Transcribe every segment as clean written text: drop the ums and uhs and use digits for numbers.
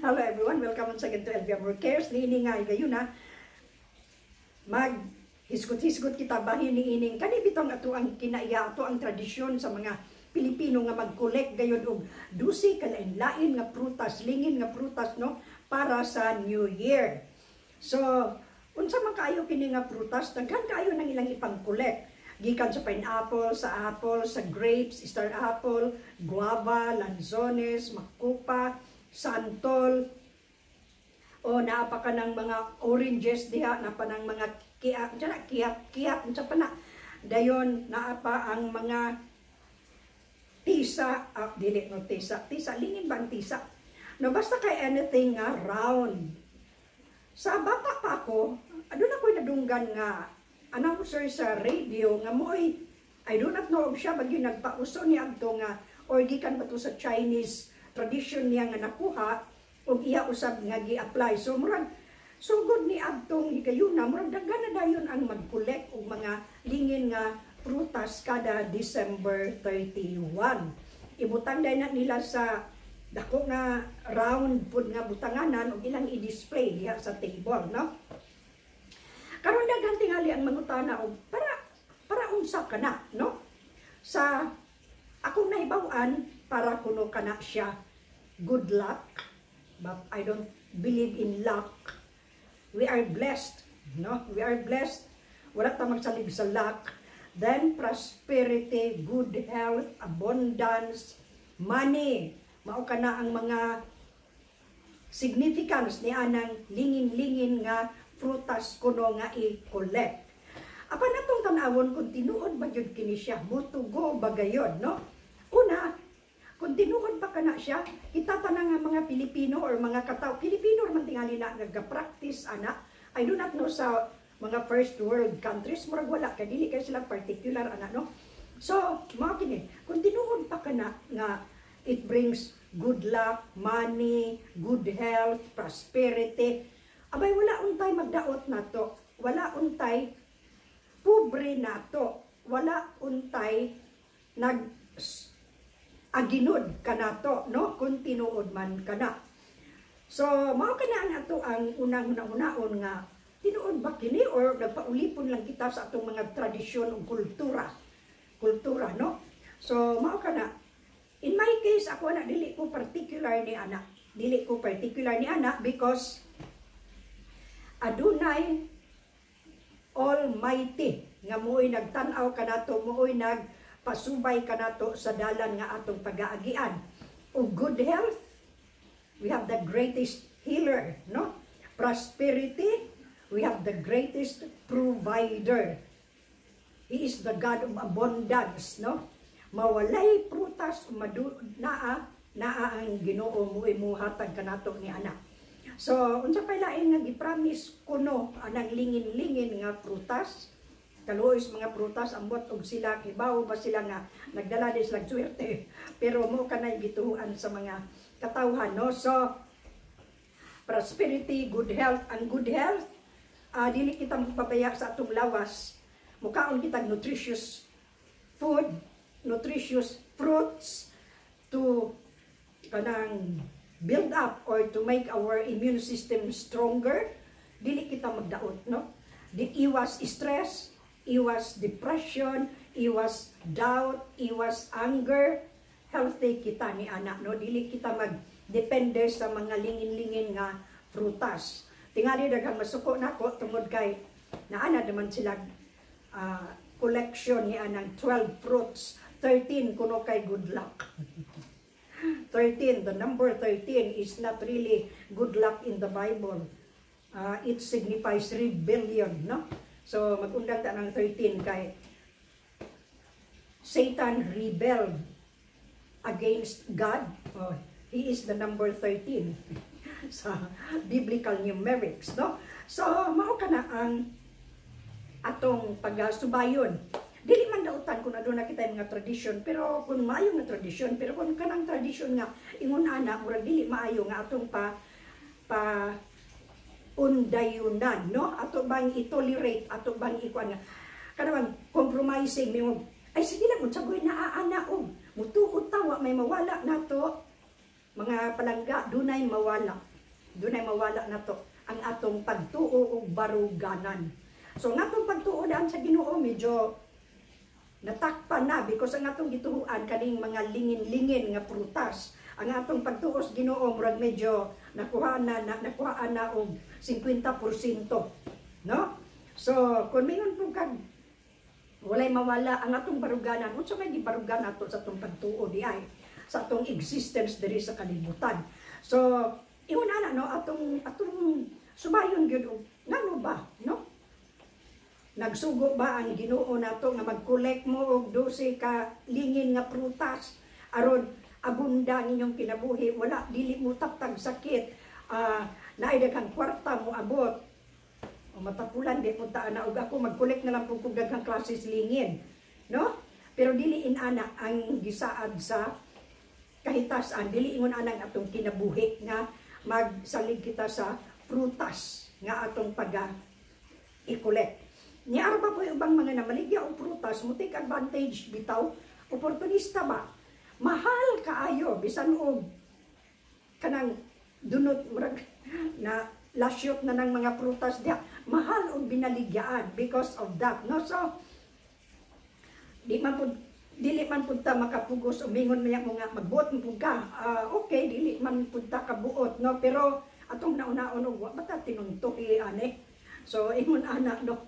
Hello everyone, welcome once again to LV Amor Cares. Niini nga gayuna mag hisgot-hisgot kita bahin niining kani bitong ato ang kinaiya, ato ang tradisyon sa mga Pilipino nga mag-collect gayud og 12 ka lain-lain nga prutas, lingin nga prutas, no, para sa New Year. So, unsa man kaayo kini nga prutas, daghan kaayo nang ilang ipang-collect. Gikan sa pineapple, sa apple, sa grapes, star apple, guava, lanzones, makupa, santol, o naa pa ka ng mga oranges diha, naa pa ng mga kiat, unsa na, kiat, kiat, unsa pa na. Dayon, naa pa ang mga tisa, ah, dili no tisa, tisa, lingin ba ang tisa? No, basta kay anything nga round. Sa bata pa ako, aduna ko'y nadunggan nga announcer sa radio nga mo'y, I do not know if siya ba gyud nagpauso ni adto nga or gikan ba to sa Chinese tradition niya nga nakuha ug iya usab nga gi-apply. So murag sugod ni adtong higayuna, murag daghan na dayon ang mag-collect og mga lingin nga prutas kada December 31. Ibutang dayon na nila sa dako nga round pud nga butanganan ug ilang i-display diha sa table, no? Karon daghan tingali ang mangutana og para para unsa kana, no? Sa akong nahibaw-an, para kuno kana siya good luck, but I don't believe in luck. We are blessed, no? We are blessed. Wala ta magsalig sa luck. Then prosperity, good health, abundance, money. Mao kana ang mga significance ni anang lingin-lingin nga prutas kuno nga i-collect. Apan atong tan-awon kung tinuod ba gyud kini siya, mutugo ba gayod, no? Una, kung tinuod ba kana siya, kita tanan nga mga Pilipino or mga katao, Pilipino man tingali na nagga-practice ana. I do not know sa mga first world countries, murag wala kay dili kay sila particular ana, no? So, mao kini, kung tinuod pa kana nga it brings good luck, money, good health, prosperity, abay wala untay magdaot nato, wala untay pobre nato, wala untay nag aginod kanato, no, kung tinuod man kana. So, mao kana ang ato ang unang hunahunaon nga tinuod ba kini or nagpaulipon lang kita sa atong mga tradisyon ug kultura. Kultura, no? So, mao kana. In my case, ako na dili ko particular ni ana. Dili ko particular ni ana because adunay Almighty nga mo'y nagtan-aw kanato, mo'y nagpasubay kanato sa dalan nga atong pagaagian. Ug good health, we have the greatest healer, no? Prosperity, we have the greatest provider. He is the God of abundance, no? Mawalay prutas, madu, naa, naa ang Ginoo mo imuhatag kanato ni ana. So, unsa pay lain nga gi-promise kuno anang lingin-lingin nga prutas? Kaluoy sa mga prutas, ambot og sila kibaw ba sila nga nagdala di sila swerte. Pero mo kanay gituohan sa mga katawhan, no? So, prosperity, good health, ang good health, dili kita magpabaya sa atong lawas. Mukaon kitag nutritious food, nutritious fruits to kanang build up or to make our immune system stronger. Dili kita magdaot, no? Di iwas stress, iwas depression, iwas doubt, iwas anger. Healthy kita ni ana, no? Dili kita magdepende sa mga lingin-lingin nga prutas. Tingali daghang masuko nako tungod kay naana naman sila collection ni anang 12 fruits, 13 kuno kay good luck. 13, the number 13 is not really good luck in the Bible. It signifies rebellion, no? So magundang ta ng 13 kay Satan rebelled against God. Oh, he is the number 13 sa biblical numerics, no? So mao kana ang atong pagasubayon. Dili man dautan kung aduna kita mga tradisyon, pero kung maayo nga tradisyon, pero kung kanang tradisyon nga ingon ana murag dili maayo nga atong pa pa undayunan, no? Ato bang i-tolerate, ato bang ikuan nga kanang compromising mo, ay sige lang, unsa goy naa ana og mutuod ta, wa may mawala nato. Mga palangga, dunay mawala. Dunay mawala na to ang atong pagtuo og baruganan. So ang atong pagtuo daan sa Ginoo medyo natakpan na because ang atong gituhuan kaning mga lingin-lingin nga prutas. Ang atong pagtuo sa Ginoo murag medyo nakuhaan na og 50%, no? So kung mingon po kag walay mawala ang atong baruganan, unsa may gibarugan nato sa atong pagtuo di ay sa atong existence diri sa kalibutan? So ingon ana, no, atong atong subayon gyud og ngano ba, no? Nagsugo ba ang Ginoo nato nga mag-collect mo og 12 ka lingin nga prutas aron abunda ang inyong kinabuhi, wala dili mo taptag sakit, naay daghang kwarta mo abot o matapulan di punta na og ako mag-collect na lang pud kog daghang klases lingin, no? Pero dili inana ang gisaad sa kahitasan, dili ingon anang atong kinabuhi nga magsalig kita sa prutas nga atong paga i-collect. Niara pa po yung ubang mga namaligya og prutas, mo take advantage bitaw, oportunista ba? Mahal kaayo bisan og kanang dunot, murag na lasyot na ng mga prutas diha. Mahal og binaligyaan because of that, no? So di man pud dili man pud ta makapugos o mingon man mo nga magbuot man pud ka. Ah, okay, dili man pud ta kabuot, no? Pero atong nauna-uno, wa ba ta tinuntuki ani? So ingon ana, no?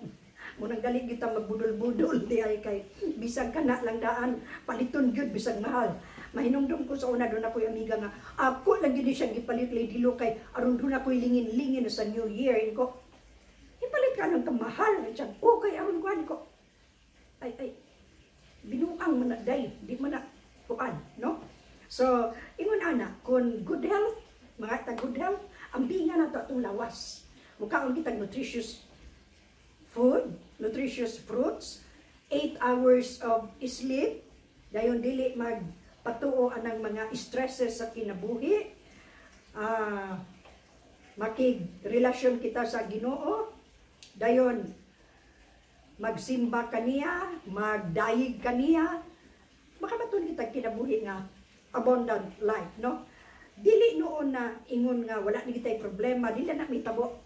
Munang dali kita magbudol-budol di ay kay bisag kana lang daan paliton gyud bisag mahal. Mahinumdum ko sa una, doon ako'y amiga nga ako lang gyud siyang gipalit, Lady Lo, kay aron doon ako'y lingin-lingin sa New Year. Ko, ipalit ka ng kamahal siya. Okay, aron kuan ko. Ay ay binuang man na day, di man na kuan, no? So ingon ana, kung good health, mga ta good health, ang binga nato atong lawas. Mukaon kitag nutritious food, nutritious fruits, 8 hours of sleep, dayon dili magpatuo anang mga stresses sa kinabuhi, makig-relasyon kita sa Ginoo, dayon magsimba kaniya, magdayig kaniya, makamaton kita kinabuhi nga abundant life, no? Dili noon na ingon nga wala ni kitay problema, dili na mitabo.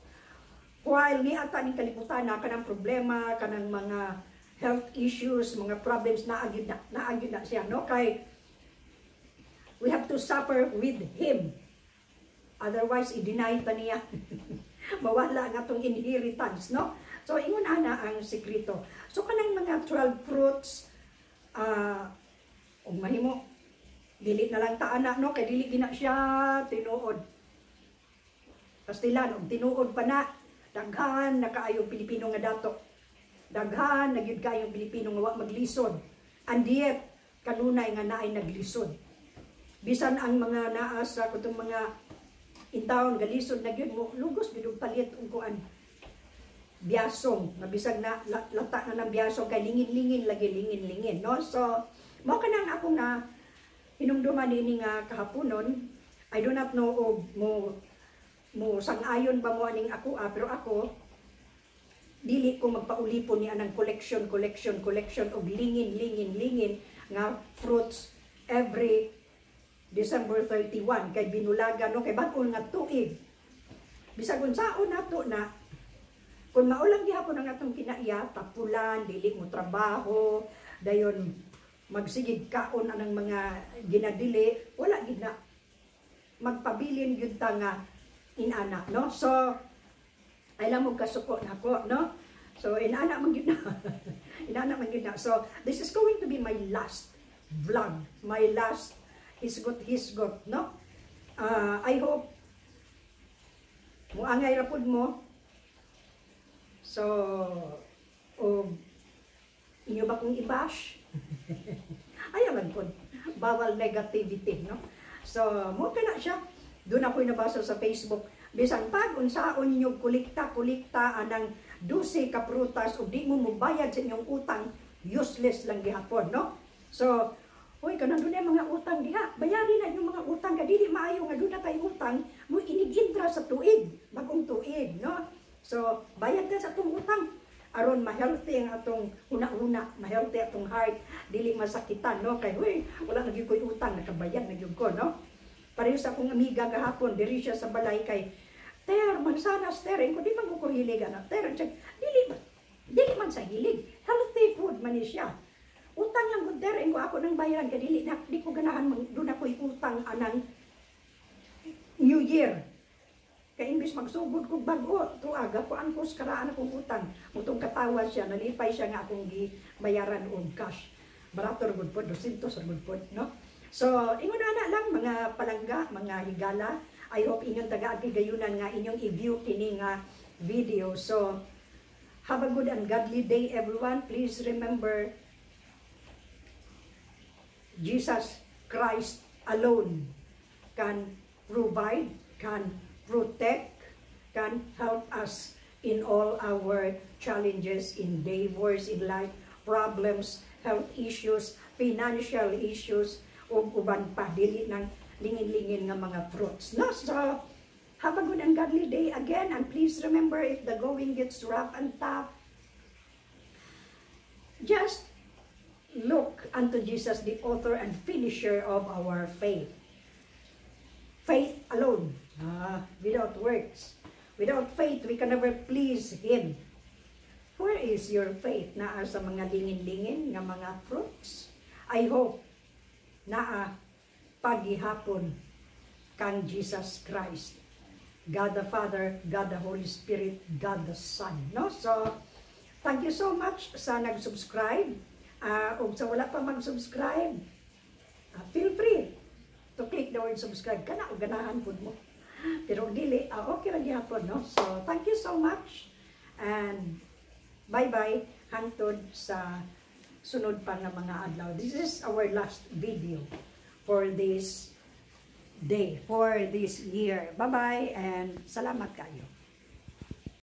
While ni ata ning kalibutan na kanang problema, kanang mga health issues, mga problems na siya, no? Kay we have to suffer with him. Otherwise, i-deny ta niya. Mawala ang atong inheritance, no? So, ingon ana ang sekreto. So, kanang mga 12 fruits, ug mahimo, dili na lang ta ana, no? Kay dili gina siya tinuod. Pastilan, og tinuod pa na, daghan na kaayong Pilipino nga dato. Daghan na gyud kaayong Pilipino nga wa maglisod. And yet, kanunay nga naay naglisod. Bisan ang mga naa sa kutong mga intawon galisod na gyud mo lugos gyud og palit og kuan biyasong nga bisag na lata na ng biyasong kay lingin-lingin lagi, lingin-lingin, no? So mao kanang ako nga hinumduman ini nga kahaponon. I do not know og mo mo sang-ayon ba mo aning ako, pero ako dili ko magpaulipon ni anang collection, collection, collection og lingin, lingin, lingin nga fruits every December 31 kay binulagan, no? Kay bag-o nga tuig. Bisag unsaon nato na, kung maulang gihapon ang atong kinaiya, tapulan, dili mo trabaho, dayon magsigig kaon anang mga ginadili, wala gid na magpabilin gyud ta nga inana, no? So ay lang mo kasuko nako, no? So inana man gyud na, inana man gyud na. So this is going to be my last vlog, my last hisgot hisgot, no? I hope muangay ra pud mo. So o inyo ba kong i-bash, ayaw lang pud, bawal negativity, no? So mo kana siya. Doon ako'y nabasa sa Facebook, bisan pag unsaon ninyo kolekta kolekta anang 12 ka prutas ug di mo mobayad sa inyong utang, useless lang gihapon, no? So uy, kanang dunay mga utang diha, bayarin na inyong mga utang kay dili maayo nga duna kay utang mo inig-intra sa tuig, bagong tuig, no? So bayad ka sa atong utang aron ma-healthy ang atong huna-huna, ma-healthy atong heart, dili masakitan, no? Kay huy, wala na gyud ko'y utang, nakabayad na gyud ko, no? Pareho sa akong amiga gahapon, diri siya sa balay kay Ter, mansanas, ter, ko di man ko hilig ana. Ter, dili ba? Dili man sa hilig. Healthy food man ni siya. Utang lang gud, ter, ko ako nang bayaran kay dili na di ko ganahan mang doon ako'y utang anang New Year. Kay imbis magsugod kog bag-o, tuaga ko ang kus karaan akong utang. Mutong katawa siya, nalipay siya nga akong gibayaran og cash. Barato ra gud pod, 200 ra gud pod, no? So, ingon ana lang, mga palangga, mga higala. I hope inyong tagaan gayunan nga inyong i-view kini nga video. So, have a good and godly day, everyone. Please remember, Jesus Christ alone can provide, can protect, can help us in all our challenges, endeavors in life, problems, health issues, financial issues, ug uban pa, dili nang lingin-lingin nga mga fruits. No? So, have a good and godly day again, and please remember, if the going gets rough and tough, just look unto Jesus, the author and finisher of our faith. Faith alone, without works. Without faith, we can never please Him. Where is your faith? Naa sa mga lingin-lingin nga mga fruits? I hope naa pagihapon kang Jesus Christ. God the Father, God the Holy Spirit, God the Son. No? So, thank you so much sa nag-subscribe. Ug sa wala pa mag-subscribe, feel free to click the word "subscribe." Kana, og ganahan pud mo. Pero dili, okay ra gihapon, no? So, thank you so much. And bye-bye hangtod sa sunod pa nga mga adlaw. This is our last video for this day, for this year. Bye-bye and salamat kayo.